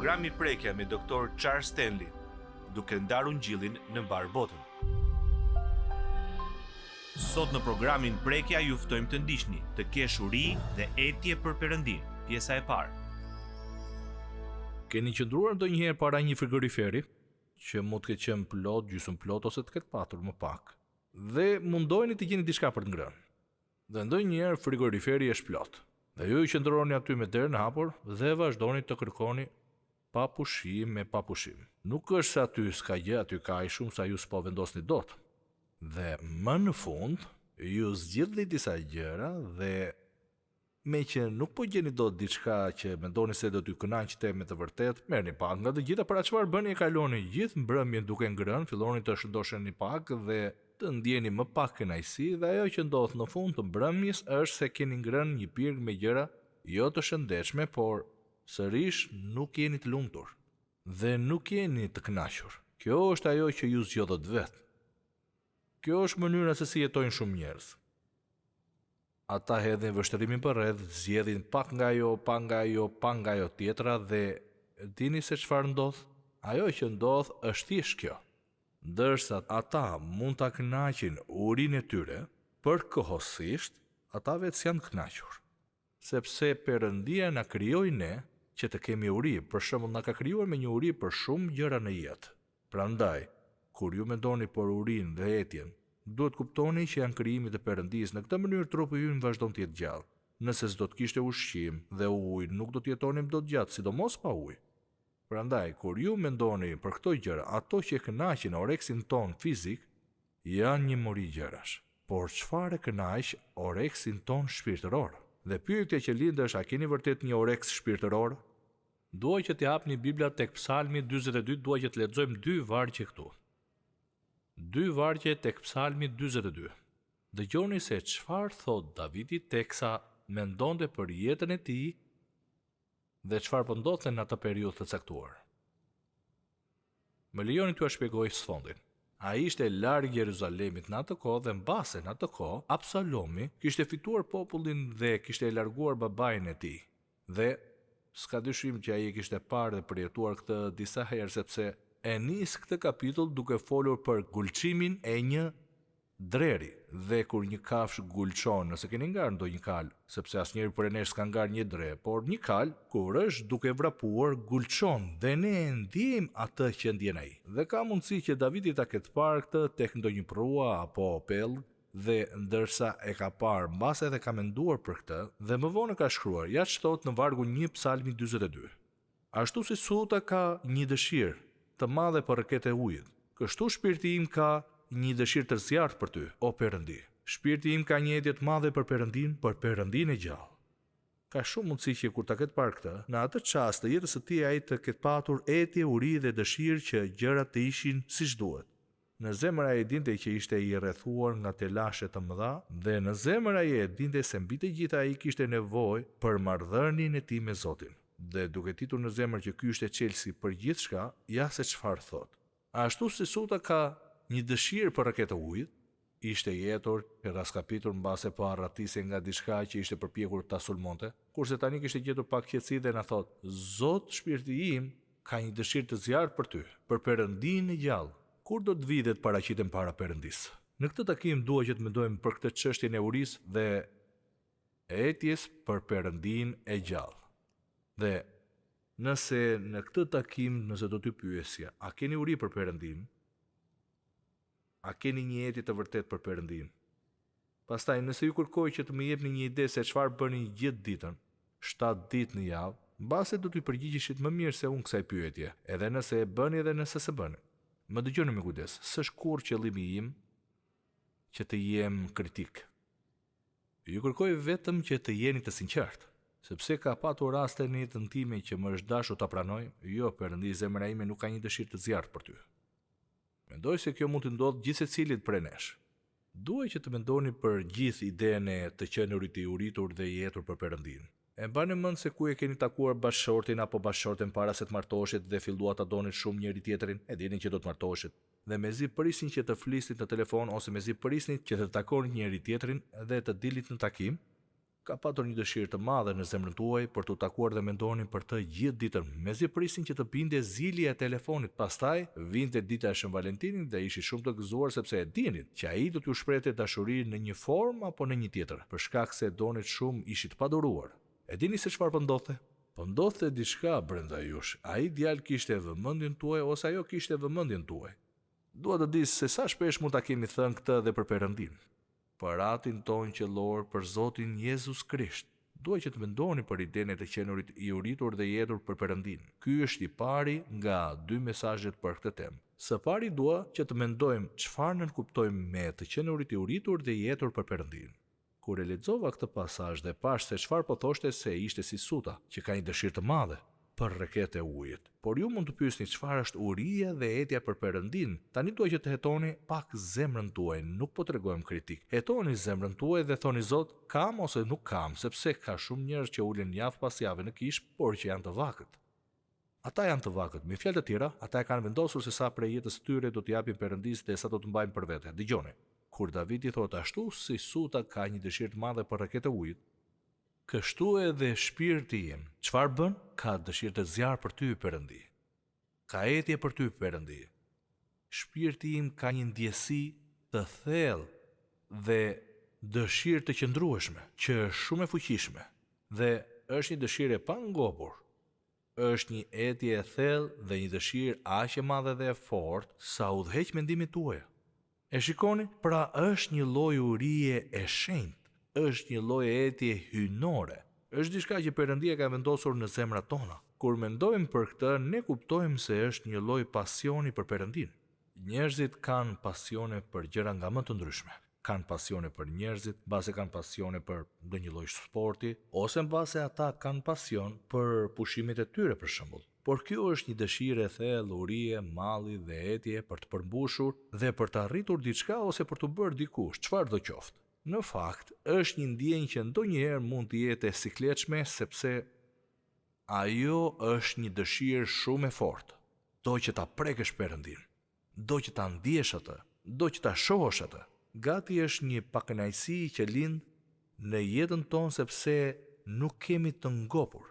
Programi Prekja me Dr. Charles Stanley, duke ndarë ungjillin në mbarë botën. Sot në programin Prekja ju ftojmë të ndiqni, të kesh uri dhe etje për Perëndinë, pjesa e parë. Keni qëndruar ndonjëherë para një frigoriferi, që mund të ketë qenë plot, gjysmë plot ose të ketë patur më pak, dhe mundoheni të gjeni diçka për të ngrënë. Dhe ndonjëherë frigoriferi është plot. Dhe ju qëndroni aty me derën hapur dhe vazhdoni të kërkoni pa pushim e pa pushim. Nuk është se aty s'ka gjë, aty ka aq shumë sa ju s'po vendosni dot. Dhe më në fund, ju zgjidhni disa gjëra dhe Meqë nuk po gjeni dot diçka që mendoni se do t'ju kënaqte me të vërtetë, merrni pak nga të gjitha, pra çfarë bëni e kaloni gjithë mbrëmjen duke ngrënë, filloni të shëndosheni pak dhe të ndjeni më pak kënaqësi dhe ajo që ndodh në fund të mbrëmjes është se keni ngrënë një pirg me gjëra jo të shëndetshme por sërish nuk jeni të lumtur dhe nuk jeni të kënaqur. Kjo është ajo që ju zgjodhët vetë. Kjo është mënyra se si jetojnë shumë njerëz. Ata hedhin vështrimin përreth, zgjedhin pak nga ajo, pak nga ajo, pak nga ajo tjetra dhe dini se çfarë ndodh? Ajo që ndodh është thjesht kjo. Ndërsa ata mund ta kënaqin urinë e tyre, përkohësisht, ata vetë s'janë të kënaqur. Sepse Perëndia na krijoi ne që të kemi uri, për shembull na ka krijuar me një uri për shumë gjëra në jetë. Prandaj, kur ju mendoni për urinë dhe etjen, duhet kuptoni që janë krijime të Perëndisë, në këtë mënyrë trupi ynë vazhdon të jetë gjallë. Nëse s'do të kishte ushqim dhe ujë, nuk do të jetonim dot gjatë, sidomos pa ujë. Prandaj, kur ju mendoni për këto gjëra, ato që e kënaqin oreksin tonë fizik, janë një mori gjërash. Por çfarë e kënaq oreksin tonë shpirtëror? Dhe pyetja që lind është a keni vërtet një oreks shpirtëror? Dua që t'i hapni Biblat tek Psalmi 42, dua që të lexojmë dy vargje këtu. Dy vargje tek Psalmi 42. Dëgjoni se çfarë thotë Davidi teksa mendonte për jetën e tij dhe çfarë po ndodhte në atë periudhë të caktuar. Më lejoni t'jua shpjegoj sfondin. Ai ishte larg Jeruzalemit në atë kohë dhe mbase në atë kohë Absalomi kishte fituar popullin dhe kishte larguar babain e tij. Dhe s'ka dyshim që ai e kishte parë dhe përjetuar këtë disa herë sepse e nis këtë kapitull duke folur për gulçimin e një Dreri, dhe kur një kafshë gulçon, nëse keni ngarë ndonjë kalë, sepse asnjëri prej nesh s'ka ngarë një dre, por një kalë, kur është duke vrapuar, gulçon dhe ne e ndjejmë atë që ndjen ai. Dhe ka mundësi që Davidi ta ketë parë këtë tek ndonjë përrua apo pellg dhe ndërsa e ka parë mbase edhe ka menduar për këtë dhe më vonë e ka shkruar, ja ç'thotë në vargun një Psalmi 42. Ashtu si suta ka një dëshirë të madhe për rrëketë e ujit, kështu shpirti im ka një dëshirë të zjarrtë për ty, o Perëndi. Shpirti im ka një etje të madhe për Perëndinë, për Perëndinë e gjallë. Ka shumë mundësi që kur ta ketë parë këtë, në atë çast të jetës së tij ai të ketë patur etje, uri dhe dëshirë që gjërat të ishin siç duhet. Në zemër ai e dinte që ishte i rrethuar nga telashe të mëdha dhe në zemër ai e dinte se mbi të gjitha ai kishte nevojë për marrëdhënien e tij me Zotin. Dhe duke ditur në zemër që ky ishte çelësi për gjithçka, ja se çfarë thotë. Ashtu si suta ka një dëshirë për rrëketë të ujit, ishte i etur, i rraskapitur mbase po arratisej nga diçka që ishte përpjekur ta sulmonte, kurse tani kishte gjetur pak qetësi dhe na thotë, Zot shpirti im ka një dëshirë të zjarrtë për ty, për Perëndinë e gjallë. Kur do të vij dhe të paraqitem para Perëndisë? Në këtë takim dua që të mendojmë për këtë çështjen e urisë dhe etjes për Perëndinë e gjallë. Dhe nëse në këtë takim nëse do t'ju pyesja, a keni uri për Perëndinë? A keni një etje të vërtetë për Perëndinë? Pastaj, nëse ju kërkoj që të më jepni një ide se çfarë bëni gjithë ditën, shtatë ditë në javë, mbase do t'ju përgjigjeshit më mirë se unë kësaj pyetje, edhe nëse e bëni edhe nëse s'e bëni. Më dëgjoni me kujdes, s'është kurrë qëllimi im që të jem kritik. Ju kërkoj vetëm që të jeni të sinqertë, sepse ka patur raste në jetën time që më është dashur ta pranoj, jo, Perëndi, zemra ime nuk ka një dëshirë të zjarrtë për ty. Mendoj se kjo mund t'i ndodhë gjithsecilit prej nesh. Dua që të mendoni për gjithë idenë e të qenurit i uritur dhe i etur për Perëndinë. E mbani mend se ku e keni takuar bashkëshortin apo bashkëshorten para se të martoheshit dhe filluat ta donit shumë njëri-tjetrin, e dinin që do të martoheshit, dhe mezi prisnin që të flisnit në telefon ose mezi prisnit që të takonit njëri-tjetrin dhe të dilnit në takim? Ka patur një dëshirë të madhe në zemrën tuaj për t'u takuar dhe mendoni për të gjithë ditën, mezi prisni që të binte zilja e telefonit, pastaj vinte dita e Shën Valentinit dhe ishit shumë të gëzuar sepse e dinit që ai do t'ju shprehte dashurinë në një formë apo në një tjetër, për shkak se e donit shumë ishit të paduruar. E dini se çfarë po ndodhte? Po ndodhte diçka brenda jush, ai djalë kishte vëmendjen tuaj ose ajo kishte vëmendjen tuaj. Dua të di se sa shpesh mund ta kemi thënë këtë dhe për Perëndinë. Për Atin tonë qiellor, për Zotin Jezus Krisht. Dua që të mendoni për idenë e të qenurit i uritur dhe i etur për Perëndinë. Ky është i pari nga dy mesazhet për këtë temë. Së pari dua që të mendojmë çfarë nënkuptojmë me të qenurit i uritur dhe i etur për Perëndinë. Kur e lexova këtë pasazh dhe pashë se çfarë po thoshte se ishte si suta, që ka një dëshirë të madhe për rrëketë e ujit. Por ju mund të pyesni çfarë është uria dhe etja për Perëndinë. Tani dua që të hetoni pak zemrën tuaj, nuk po tregohem kritik. Hetoni zemrën tuaj dhe thoni Zot, kam ose nuk kam, sepse ka shumë njerëz që ulen javë pas jave në kishë, por që janë të vakët. Ata janë të vakët, me fjalë të tjera, ata e kanë vendosur se sa prej jetës së tyre do t'i japin Perëndisë dhe sa do të mbajnë për vete. Dëgjoni, kur Davidi thotë ashtu si suta ka një dëshirë të madhe për rrëketë e ujit, kështu edhe shpirti im, çfarë bën? Ka dëshirë të zjarrtë për ty, Perëndi. Ka etje për ty, Perëndi. Shpirti im ka një ndjesi të thellë dhe dëshirë të qëndrueshme, që është shumë e fuqishme dhe është një dëshirë e pangopur. Është një etje e thellë dhe një dëshirë aq e madhe dhe e fortë sa udhëheq mendimet tuaja. E shikoni? Pra është një lloj urie e shenjtë, është një lloj etje hyjnore. Është diçka që Perëndia ka vendosur në zemrat tona. Kur mendojmë për këtë, ne kuptojmë se është një lloj pasioni për Perëndinë. Njerëzit kanë pasione për gjëra nga më të ndryshme. Kanë pasione për njerëzit, mbase kanë pasione për ndonjë lloj sporti, ose mbase ata kanë pasion për pushimet e tyre për shembull. Por kjo është një dëshirë e thellë urie, malli dhe etje për të përmbushur dhe për të arritur diçka ose për t'u bërë dikush, çfarëdo qoftë. Në fakt, është një ndjenjë që ndonjëherë mund të jetë e sikletshme sepse ajo është një dëshirë shumë e fortë. Do që ta prekësh Perëndinë. Do që ta ndjesh atë. Do që ta shohësh atë. Gati është një pakënaqësi që lind në jetën tonë sepse nuk kemi të ngopur.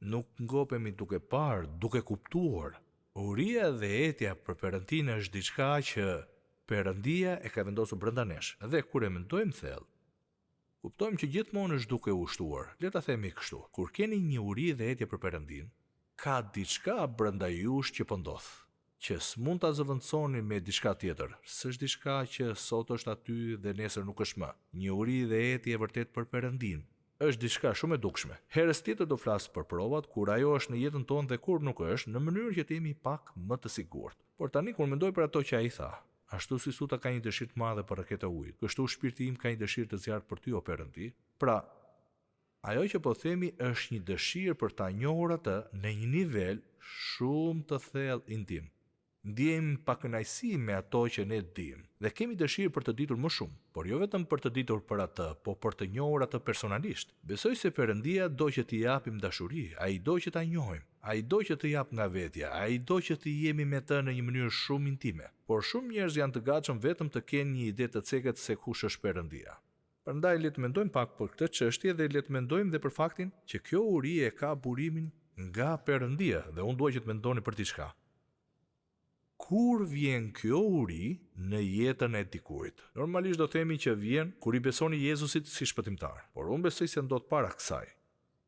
Nuk ngopemi duke parë, duke kuptuar. Uria dhe etja për Perëndinë është diçka që Perëndia e ka vendosur brenda nesh dhe kur e mendojmë thellë, Kuptojmë që gjithmonë është duke u shtuar. Le ta themi kështu, kur keni një uri dhe etje për Perëndinë, ka diçka brenda jush që po ndodh, që s'mund ta zëvendësoni me diçka tjetër, s'është diçka që sot është aty dhe nesër nuk është më. Një uri dhe etje e vërtetë për Perëndinë është diçka shumë e dukshme. Herës tjetër do flas për provat kur ajo është në jetën tonë dhe kur nuk është, në mënyrë që të jemi pak më të sigurt. Por tani kur mendoj për ato që ai tha, Ashtu si suta ka një dëshirë të madhe për rrëketë e ujit, kështu shpirti im ka një dëshirë të zjarrtë për ty, o Perëndi. Pra, ajo që po themi është një dëshirë për ta njohur atë në një nivel shumë të thellë intim. Ndiejmë pakënaqësi me ato që ne dimë dhe kemi dëshirë për të ditur më shumë, por jo vetëm për të ditur për atë, po për të njohur atë personalisht. Besoj se Perëndia do që t'i japim dashuri, Ai do që ta njohim. Ai do që të japë nga vetja, ai do që të jemi me të në një mënyrë shumë intime. Por shumë njerëz janë të gatshëm vetëm të kenë një ide të cekët se kush është Perëndia. Prandaj le të mendojmë pak për këtë çështje dhe le të mendojmë dhe për faktin që kjo uri e ka burimin nga Perëndia dhe unë dua që të mendoni për diçka. Kur vjen kjo uri në jetën e dikujt? Normalisht do themi që vjen kur i besoni Jezusit si shpëtimtar. Por unë besoj se ndodh para kësaj.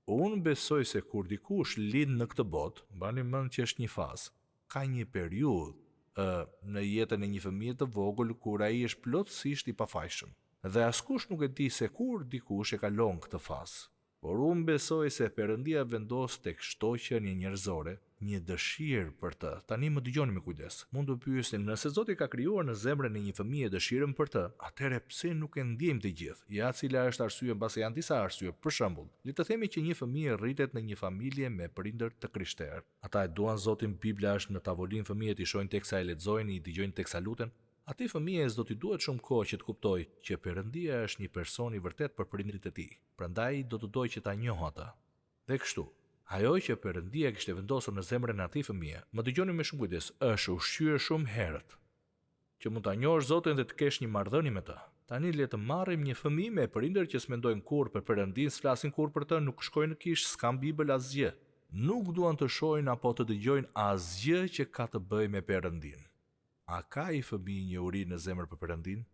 Unë besoj se kur dikush lind në këtë botë, mbani mend që është një fazë, ka një periudhë, ë, në jetën e një fëmije të vogël kur ai është plotësisht i pafajshëm. Dhe askush nuk e di se kur dikush e kalon këtë fazë. Por unë besoj se Perëndia vendos tek çdo qenie njerëzore një dëshirë për të. Tani më dëgjoni me kujdes. Mund të pyesni, nëse Zoti ka krijuar në zemrën e një fëmije dëshirën për të, atëherë pse nuk e ndjejmë të gjithë? Ja cila është arsye, mbase janë disa arsye. Për shembull, le të themi që një fëmijë rritet në një familje me prindër të krishterë. Ata e duan Zotin, Bibla është në tavolinë, fëmijët i shohin teksa e lexojnë, i dëgjojnë teksa luten. Atij fëmije s'do t'i duhet shumë kohë që të kuptojë që Perëndia është një person i vërtetë për prindërit e tij, prandaj do të dojë që ta njohë atë. Dhe kështu, ajo që Perëndia kishte vendosur në zemrën e atij fëmije, më dëgjoni me shumë kujdes, është ushqyer shumë herët. Që mund ta njohësh Zotin dhe të kesh një marrëdhënie me të. Tani le të marrim një fëmijë me prindër që s'mendojnë kurrë për Perëndinë, s'flasin kurrë për të, nuk shkojnë në kishë, s'kanë Bibël asgjë. Nuk duan të shohin apo të dëgjojnë asgjë që ka të bëjë me Perëndinë. A ka ai fëmijë një uri në zemër për Perëndinë?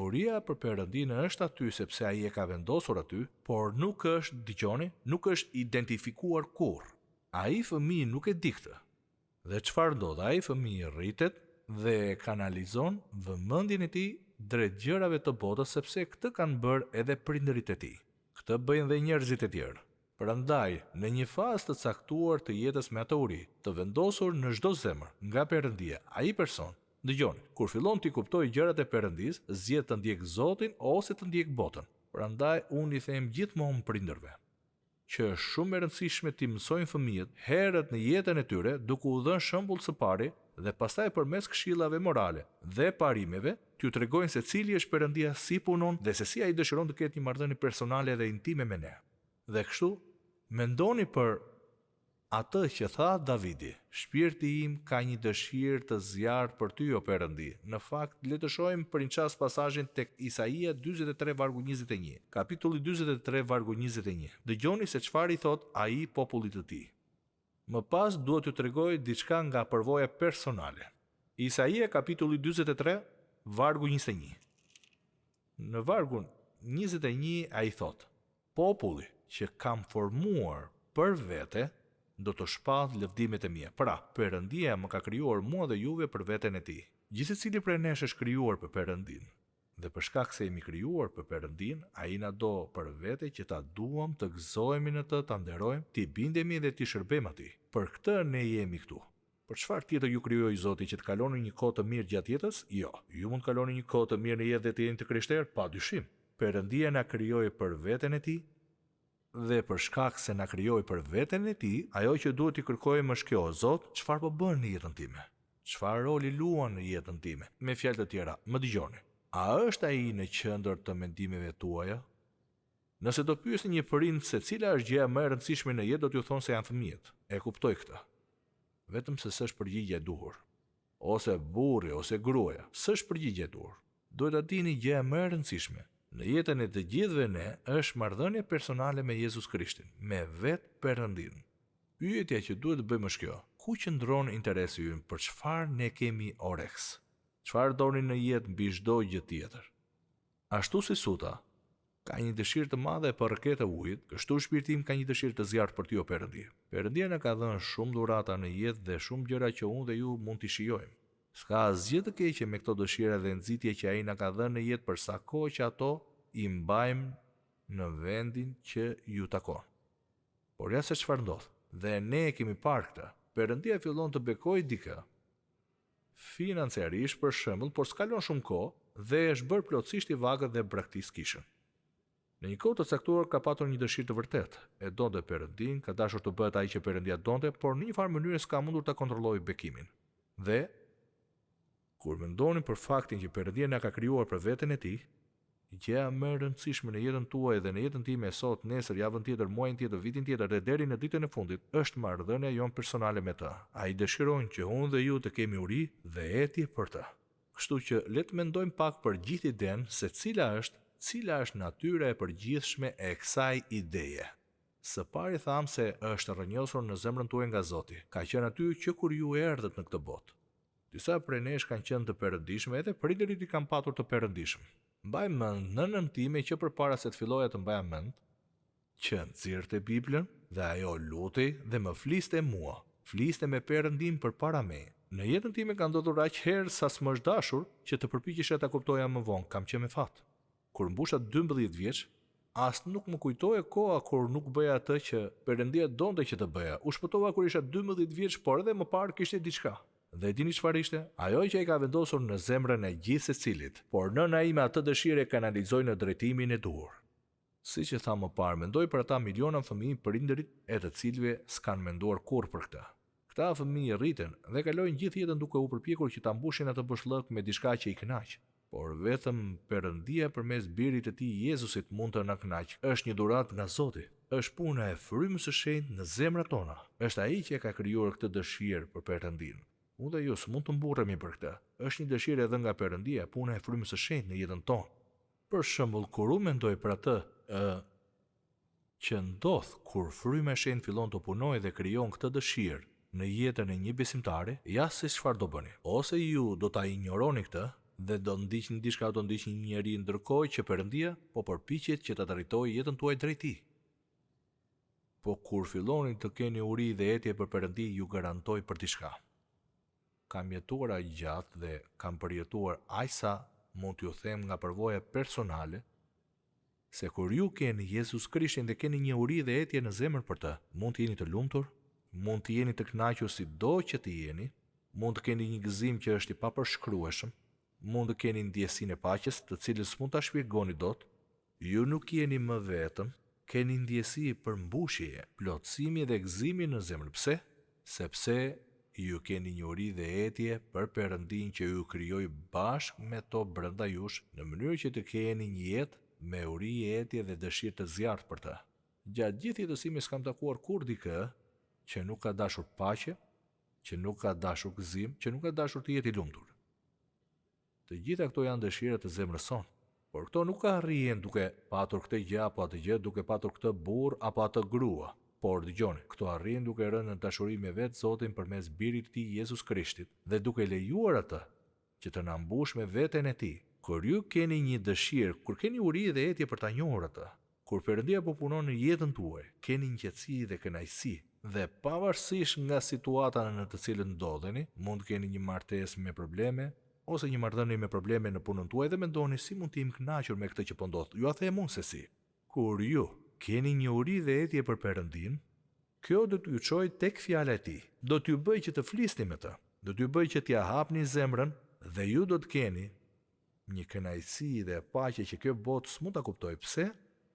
Uria për Perëndinë është aty sepse ai e ka vendosur aty, por nuk është, dëgjoni, nuk është identifikuar kurrë. Ai fëmijë nuk e di këtë. Dhe çfarë ndodh? Ai fëmijë rritet dhe e kanalizon vëmendjen e tij drejt gjërave të botës sepse këtë kanë bërë edhe prindërit e tij. Këtë bëjnë dhe njerëzit e tjerë. Prandaj, në një fazë të caktuar të jetës me atë uri, të vendosur në çdo zemër, nga Perëndia, ai person, dëgjoni, kur fillon t'i kuptojë gjërat e Perëndisë, zgjedh të ndjekë Zotin ose të ndjekë botën. Prandaj unë i them gjithmonë prindërve, që është shumë e rëndësishme t'i mësojnë fëmijët herët në jetën e tyre duke u dhënë shembull së pari dhe pastaj përmes këshillave morale dhe parimeve t'ju tregojnë se cili është Perëndia si punon dhe se si ai dëshiron të ketë një marrëdhënie personale dhe intime me ne. Dhe kështu, mendoni për atë që tha Davidi, Shpirti im ka një dëshirë të zjarrtë për ty, o Perëndi. Në fakt, le të shohim për një çast pasazhin tek Isaia 43 vargu 21. Kapitulli 43 vargu 21. Dëgjoni se çfarë i thotë ai popullit të tij. Më pas dua t'ju tregoj diçka nga përvoja personale. Isaia kapitulli 43 vargu 21. Në vargun 21 ai thotë: Populli që kam formuar për vete do të shpallë lëvdimet e mia. Pra, Perëndia më ka krijuar mua dhe juve për veten e tij. Gjithsecili prej nesh është krijuar për Perëndinë. Dhe për shkak se jemi krijuar për Perëndinë, Ai na do për vete që ta duam, të gëzohemi në të, ta nderojmë, t'i bindemi dhe t'i shërbejmë Atij. Për këtë ne jemi këtu. Për çfarë tjetër ju krijoi Zoti që të kaloni një kohë të mirë gjatë jetës? Jo. Ju mund të kaloni një kohë të mirë në jetë dhe të jeni të krishterë? Pa dyshim. Perëndia na krijoi për veten e tij dhe për shkak se na krijoi për veten e tij, ajo që duhet t'i kërkojmë është kjo, Zot, çfarë po bën në jetën time? Çfarë roli luan në jetën time? Me fjalë të tjera, më dëgjoni. A është ai në qendër të mendimeve tuaja? Nëse do pyesni një prind se cila është gjëja më e rëndësishme në jetë do t'ju thonë se janë fëmijët. E kuptoj këtë. Vetëm se s'është përgjigja e duhur. Ose burri ose gruaja, s'është përgjigja e duhur. Duhet ta dini gjëja më e rëndësishme në jetën e të gjithëve ne është marrëdhënia personale me Jezus Krishtin, me vetë Perëndinë. Pyetja që duhet të bëjmë është kjo, ku qëndron interesi ynë për çfarë ne kemi oreks? Çfarë doni në jetë mbi çdo gjë tjetër? Ashtu si suta ka një dëshirë të madhe për rrëke të ujit, kështu shpirti im ka një dëshirë të zjarrtë për ty o Perëndi. Perëndia na ka dhënë shumë dhurata në jetë dhe shumë gjëra që unë dhe ju mund t'i shijojmë. S'ka asgjë të keqe me këto dëshira dhe nxitje që Ai na ka dhënë në jetë për sa kohë që ato i mbajmë në vendin që ju takon. Por ja se çfarë ndodh, dhe ne e kemi parë këtë, Perëndia fillon të bekojë dikë, financiarisht për shembull, por s'kalon shumë kohë dhe është bërë plotësisht i vagët dhe braktis kishën. Në një kohë të caktuar ka patur një dëshirë të vërtetë, e donte Perëndinë, ka dashur të bëhet ai që Perëndia donte, por në një farë mënyre s'ka mundur ta kontrollojë bekimin. Dhe, kur mendoni për faktin që Perëndia na ka krijuar për veten e tij, gjëja më e rëndësishme në jetën tuaj dhe në jetën time sot, nesër, javën tjetër, muajin tjetër, vitin tjetër dhe deri në ditën e fundit, është marrëdhënia jonë personale me të. Ai dëshiron që unë dhe ju të kemi uri dhe etje për të. Kështu që le të mendojmë pak për gjithë idenë se cila është, cila është natyra e përgjithshme e kësaj ideje. Së pari thamë se është rrënjosur në zemrën tuaj nga Zoti. Ka qenë aty që kur ju erdhët në këtë botë. Disa prej nesh kanë qenë të perëndishëm edhe prindërit i kanë patur të perëndishëm. Mbaj mend nënën time që përpara se të filloja të mbaja mend, që nxirrte Biblën dhe ajo lutej dhe më fliste mua, fliste me Perëndinë përpara meje. Në jetën time ka ndodhur aq herë sa s'më është dashur që të përpiqesha ta kuptoja më vonë, kam qenë me fat. Kur mbusha 12 vjeç, as nuk më kujtohej koha kur nuk bëja atë që Perëndia donte që të bëja. U shpëtova kur isha 12 vjeç, por edhe më parë kishte diçka. Dhe e dini çfarë ishte? Ajo që ai ka vendosur në zemrën e gjithsecilit, por nëna ime atë dëshirë e kanalizoi në drejtimin e duhur. Siç e thamë më parë, mendoj për ata miliona fëmijë prindërit e të cilëve s'kanë menduar kurrë për këtë. Këta fëmijë rriten dhe kalojnë gjithë jetën duke u përpjekur që ta mbushin atë boshllëk me diçka që i kënaq. Por vetëm Perëndia përmes Birit të Tij Jezusit mund të na kënaqë. Është një dhuratë nga Zoti. Është puna e Frymës së Shenjtë në zemrat tona. Është Ai që e ka krijuar këtë dëshirë për Perëndinë. Unë dhe ju s'mund të mburremi për këtë. Është një dëshirë e dhënë nga Perëndia, puna e Frymës së Shenjtë në jetën tonë. Për shembull, kur unë mendoj për atë, ë, që ndodh kur Fryma e Shenjtë fillon të punojë dhe krijon këtë dëshirë në jetën e një besimtari, ja se çfarë do bëni. Ose ju do ta injoroni këtë dhe do ndiqni diçka, do ndiqni një njeri ndërkohë që Perëndia po përpiqet që ta drejtojë jetën tuaj drejt tij. Po kur filloni të keni uri dhe etje për Perëndi, ju garantoj për diçka. Kam jetuar aq gjatë dhe kam përjetuar aq sa mund t'ju them nga përvoja personale, se kur ju keni Jezus Krishtin dhe keni një uri dhe etje në zemër për të, mund të jeni të lumtur, mund të jeni të kënaqur sido që të jeni, mund të keni një gëzim që është i papërshkrueshëm, mund të keni ndjesinë e paqes, të cilën s'mund ta shpjegoni dot, ju nuk jeni më vetëm, keni ndjesi përmbushjeje, plotësimi dhe gëzimi në zemër. Pse? Sepse ju keni një uri dhe etje për Perëndinë që ju krijoi bashkë me to brenda jush në mënyrë që të keni një jetë me uri, etje dhe dëshirë të zjarrtë për të. Gjatë gjithë jetës sime s'kam takuar kurrë dikë që nuk ka dashur paqe, që nuk ka dashur gëzim, që nuk ka dashur të jetë i lumtur. Të gjitha këto janë dëshira të zemrës sonë. Por këto nuk arrihen duke patur këtë gjë apo atë gjë, duke patur këtë burrë apo atë grua. Por dëgjoni, këto arrihen duke rënë në dashuri me vetë Zotin përmes Birit të Tij Jezus Krishtit dhe duke lejuar Atë që të na mbushë me veten e Tij. Kur ju keni një dëshirë, kur keni uri dhe etje për ta njohur Atë, Kur Perëndia po punon në jetën tuaj, keni një qetësi dhe kënaqësi, dhe pavarësisht nga situata në të cilën ndodheni, mund të keni një martesë me probleme, ose një marrëdhënie me probleme në punën tuaj dhe mendoni si mund të jem i kënaqur me këtë që po ndodh, jua them unë se si. Kur ju keni një uri dhe etje për Perëndinë, kjo do t'ju çojë tek Fjala e Tij, do t'ju bëjë që të flisni me Të, do t'ju bëjë që t'ia hapni zemrën dhe ju do të keni Një kënaqësi dhe paqe që kjo botë s'mund ta kuptojë. Pse?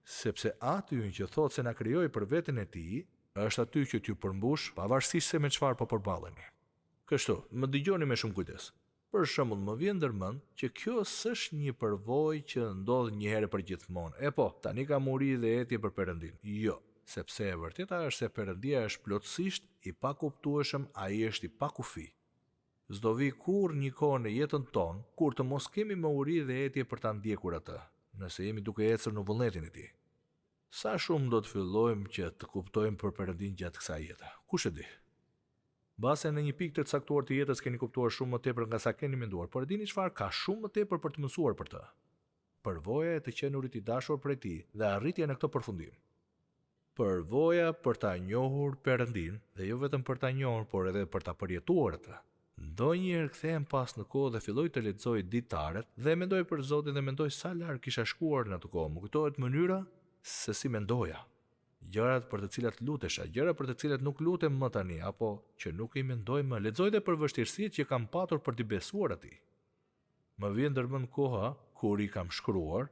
Sepse Ati ynë që thotë se na krijoi për veten e Tij, është aty që t'ju përmbushë, pavarësisht se me çfarë po përballeni. Kështu, më dëgjoni me shumë kujdes. Për shembull, më vjen ndër mend që kjo s'është një përvojë që ndodh një herë e përgjithmonë. E po, tani kam uri dhe etje për Perëndinë. Jo, sepse e vërteta është se Perëndia është plotësisht i pakuptueshëm, Ai është i pakufi. S'do vijë kurrë një kohë në jetën tonë kur të mos kemi më uri dhe etje për ta ndjekur atë, nëse jemi duke ecur në vullnetin e Tij. Sa shumë do të fillojmë që të kuptojmë për Perëndinë gjatë kësaj jete? Kush e di? Mbase në një pikë të caktuar të jetës keni kuptuar shumë më tepër nga sa keni menduar, por e dini çfarë? Ka shumë më tepër për të mësuar për të. Përvoja e të qenurit i dashur prej Tij dhe arritja në këtë përfundim. Përvoja për ta njohur Perëndinë, dhe jo vetëm për ta njohur, por edhe për ta përjetuar atë. Ndonjëherë kthehem pas në kohë dhe filloj të lexoj ditaret dhe mendoj për Zotin dhe mendoj sa larg kisha shkuar në atë kohë. Më kujtohet mënyra se si mendoja, gjërat për të cilat lutesha, gjëra për të cilat nuk lutem më tani apo që nuk i mendoj më. Lexoj dhe për vështirësitë që kam patur për t'i besuar atij. Më vjen ndërmend koha kur i kam shkruar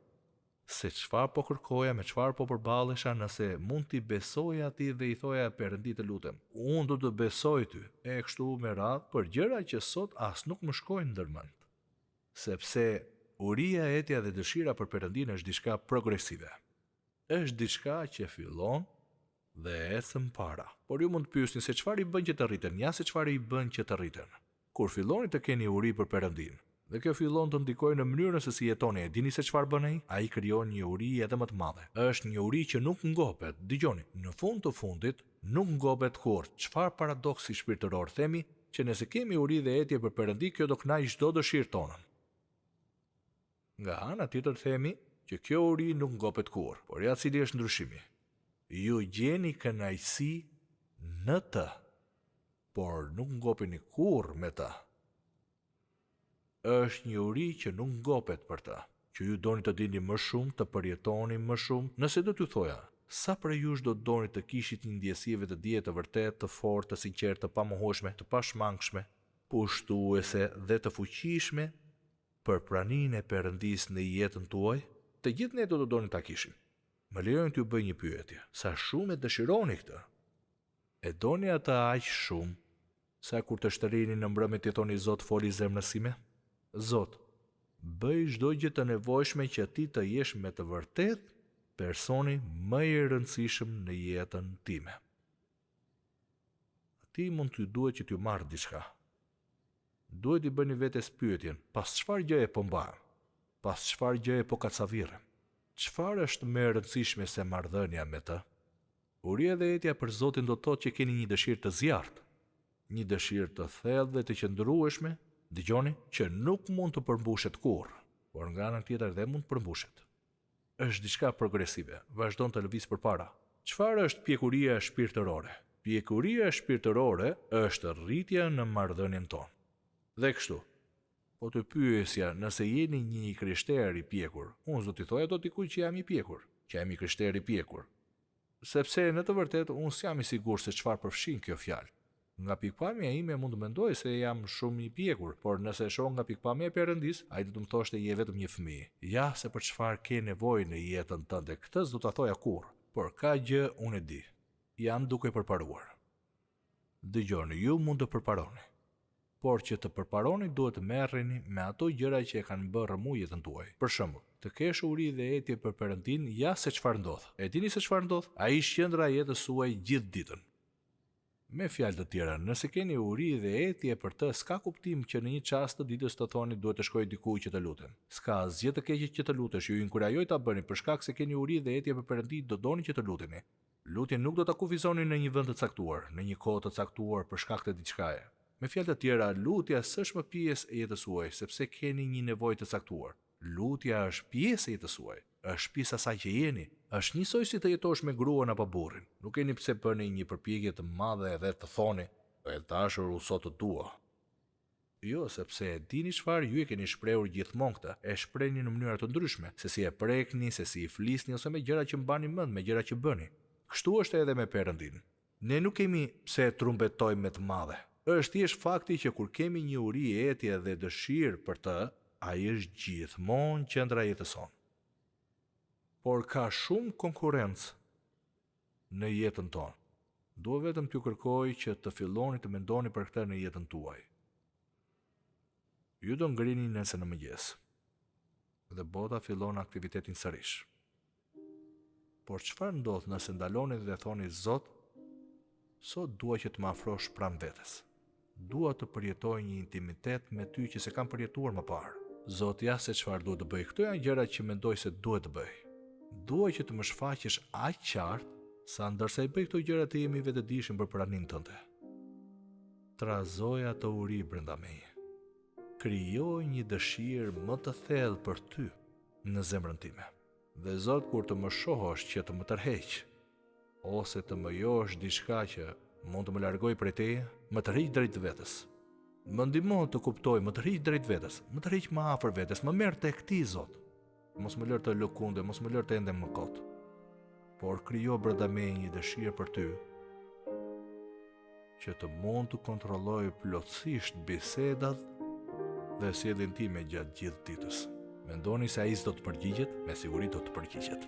se çfarë po kërkoja, me çfarë po përballesha, nëse mund t'i besoja atij dhe i thoja Perëndi të lutem, unë do të besoj ty, e kështu me radhë për gjëra që sot as nuk më shkojnë ndërmend. Sepse uria, etja dhe dëshira për Perëndinë është diçka progresive. Është diçka që fillon dhe ecën para. Por ju mund të pyesni se çfarë i bën që të rriten, ja se çfarë i bën që të rriten. Kur filloni të keni uri për Perëndinë, dhe kjo fillon të ndikojë në mënyrën se si jetoni, e dini se çfarë bën ai? Ai krijon një uri edhe më të madhe. Është një uri që nuk ngopet. Dëgjoni, në fund të fundit, nuk ngopet kurrë. Çfarë paradoksi shpirtëror, themi që nëse kemi uri dhe etje për Perëndi, kjo do kënaqë çdo dëshirë tonën. Nga ana tjetër themi që kjo uri nuk ngopet kurrë, por ja cili është ndryshimi. Ju gjeni kënaqësi në të, por nuk ngopeni kurrë me të. Është një uri që nuk ngopet për të, që ju doni të dini më shumë, të përjetoni më shumë. Nëse do t'ju thoja, sa prej jush do donit të kishit një ndjesi vetëdije të vërtetë, të fortë, të sinqertë, të pamohueshme, të pashmangshme, pushtuese dhe të fuqishme për praninë e Perëndisë në jetën tuaj? Të gjithë ne do të donim ta kishim. Më lejoni t'ju bëj një pyetje, sa shumë e dëshironi këtë? E doni atë aq shumë, sa kur të shtrini në mbrëmje t'i thoni Zot foli zemrës sime? Zot, bëj çdo gjë të nevojshme që ti të jesh me të vërtetë personi më i rëndësishëm në jetën time. Atij mund t'ju duhet që t'ju marrë diçka. Duhet t'i bëni vetes pyetjen, pas çfarë gjëje po mbahem? Pas çfarë gjëje po kacavirrem? Çfarë është më e rëndësishme se marrëdhënia me të? Uria dhe etja për Zotin do të thotë që keni një dëshirë të zjarrtë, një dëshirë të thellë dhe të qëndrueshme, dëgjoni, që nuk mund të përmbushet kurrë, por nga ana tjetër dhe mund të përmbushet. Është diçka progresive, vazhdon të lëvizë përpara. Çfarë është pjekuria shpirtërore? Pjekuria shpirtërore është rritja në marrëdhënien tonë. Dhe kështu, Po të pyesja nëse jeni një i krishterë i pjekur, unë s'do t'i thoja dot dikujt që jam i pjekur, që jam i krishterë i pjekur. Sepse në të vërtetë unë s'jam i sigurt se çfarë përfshin kjo fjalë. Nga pikëpamja ime mund të mendoj se jam shumë i pjekur, por nëse e shoh nga pikëpamja e Perëndisë, ai do të më thoshte je vetëm një fëmijë. Ja se për çfarë ke nevojë në jetën tënde, këtë s'do ta thoja kurrë. Por kaq gjë unë e di. Jam duke përparuar. Dëgjoni, ju mund të përparoni. Por që të përparoni duhet të merreni me ato gjëra që e kanë bërë rrëmujë jetën tuaj. Për shembull, të kesh uri dhe etje për Perëndinë, ja se çfarë ndodh. E dini se çfarë ndodh? Ai është qendra e jetës suaj gjithë ditën. Me fjalë të tjera, nëse keni uri dhe etje për të, s'ka kuptim që në një çast të ditës të thoni duhet të shkoj diku që të lutem. S'ka asgjë të keqe që të lutesh, ju inkurajoj ta bëni për shkak se keni uri dhe etje për Perëndinë do doni që të luteni. Lutjen nuk do ta kufizoni në një vend të caktuar, në një kohë të caktuar për shkak të diçkaje. Me fjalë të tjera, lutja s'është më pjesë e jetës suaj, sepse keni një nevojë të caktuar. Lutja është pjesë e jetës suaj, është pjesë e asaj që jeni. Është njësoj si të jetosh me gruan apo burrin. Nuk keni pse bëni një përpjekje të madhe dhe të thoni, E dashur, unë sot të dua. Jo, sepse e dini çfarë, ju e keni shprehur gjithmonë këtë, e shprehni në mënyra të ndryshme, se si e prekni, se si i flisni ose me gjëra që mbani mend, me gjëra që bëni. Kështu është edhe me Perëndinë. Ne nuk kemi pse e trumbetojmë me të madhe. Është thjesht fakti që kur kemi një uri, etje dhe dëshirë për të, ai është gjithmonë qendra e jetës sonë. Por ka shumë konkurrencë në jetën tonë. Dua vetëm t'ju kërkoj që të filloni të mendoni për këtë në jetën tuaj. Ju do ngriheni nesër në mëngjes dhe bota fillon aktivitetin sërish. Por çfarë ndodh nëse ndaloni dhe thoni Zot, sot dua që të më afrosh pranë vetes. Dua të përjetoj një intimitet me ty që s'e kam përjetuar më parë. Zot, ja se çfarë duhet të bëj. Këto janë gjërat që mendoj se duhet të bëj. Dua që të më shfaqesh aq qartë, sa ndërsa i bëj këto gjëra të jem i vetëdijshëm për praninë tënde. Trazoje atë uri brenda meje. Krijo një dëshirë më të thellë për ty në zemrën time. Dhe Zot, kur të më shohësh që të më tërheq, ose të më josh diçka që mund të më largojë prej teje, më tërhiq drejt vetes. Më ndihmo të kuptoj, më tërhiq drejt vetes, më tërhiq më afër vetes, më merr tek ti, Zot. Mos më lër të lëkundem, mos më lër të endem më kot. Por krijo brenda meje një dëshirë për ty, që të mund të kontrolloj plotësisht bisedat dhe sjelljen time gjatë gjithë ditës. Mendoni se ai s'do të përgjigjet? Me siguri do të përgjigjet.